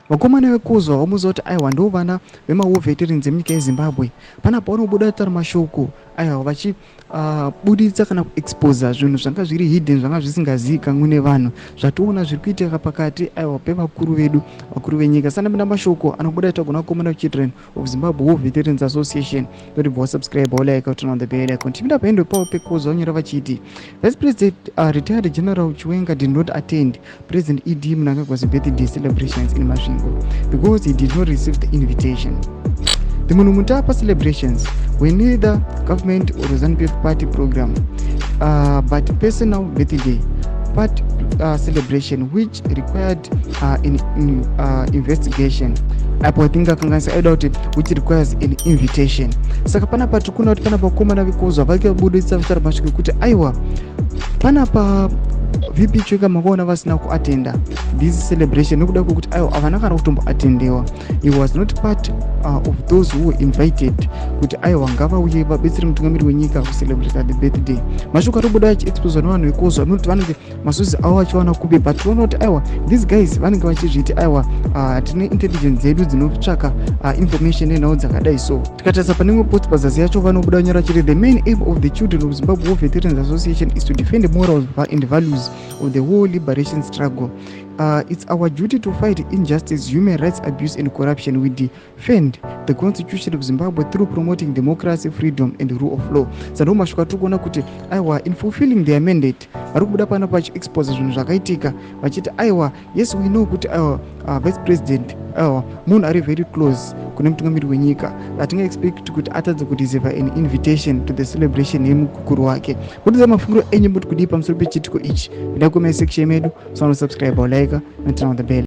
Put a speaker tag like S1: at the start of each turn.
S1: Vakomana vekuzwa vamuziva kuti aiwa, ndo vana vemawar veterans emunyika yeZimbabwe. Panapa vanobuda taura mashoko, aiwa, vachibuditsa kana kuexposa zvinhu zvanga zviri hidden, zvanga zvisingazivikanwi nevanhu, zvationa zviri kuitika pakati, aiwa, pevakuru vedu, vakuru venyika. Sanapinda mashoko anobuda tagona vakomana Children of Zimbabwe War Veterans Association. Totibva wasubscribe, wolike, turn on the bell icon. Tipinda paendo pavo pekozwa, vanyora vachiti Vice President retired General Chiwenga did not attend President ED Mnangagwa's birthday celebrations in Masvingo because he did not receive the invitation. The Munhumutapa celebrations were neither government or ZANU-PF party program, but personal birthday part celebration which required an investigation. Apo tingakanganisa, aida kuti which requires an invitation. Saka panapa tiri kuona kuti panapa vakomana vekozwa vake vabudisa vataura mashoko ekuti aiwa, panapa VP Chiwenga makaona vasina kuatenda this celebration nekuda kwekuti aiwa, havana kana kutomboatendewa. He was not part of those who were invited kuti aiwa, ngavauye vabetsere mutungamiri wenyika kucelebrata the birthday. Mashoko atobuda achiexposwa nevanhu vekozwa anoti vanenge masources avo vachiwana kupi, but toona kuti aiwa, these guys vanenge vachizviti aiwa, tine intelligence dzedu dzinotsvaka information nenhau dzakadai. So tikatarisa pane imwe post pazasi yacho, vanobuda nyora chiti the main aim of the Children of Zimbabwe War Veterans Association is to defend morals and values of the war liberation struggle. It's our duty to fight injustice, human rights abuse and corruption. We defend the Constitution of Zimbabwe through promoting democracy, freedom and rule of law. Saka ndo mashoko atiri kuona kuti aiwa, in fulfilling their mandate, vari kubuda pana pachiexpose zvinhu zvakaitika, vachiti aiwa, yes, we know kuti aiwa, Vice President, aiwa, munhu ari very close kune mutungamiri wenyika. Hatingaexpect kuti atadze kureceive an invitation to the celebration yemukuru wake. Kutidza mafungiro enyu, muti kudii pamusoro pechiitiko ichi? Pinda comment section medu, sanosubscribe, like, and turn on the bell.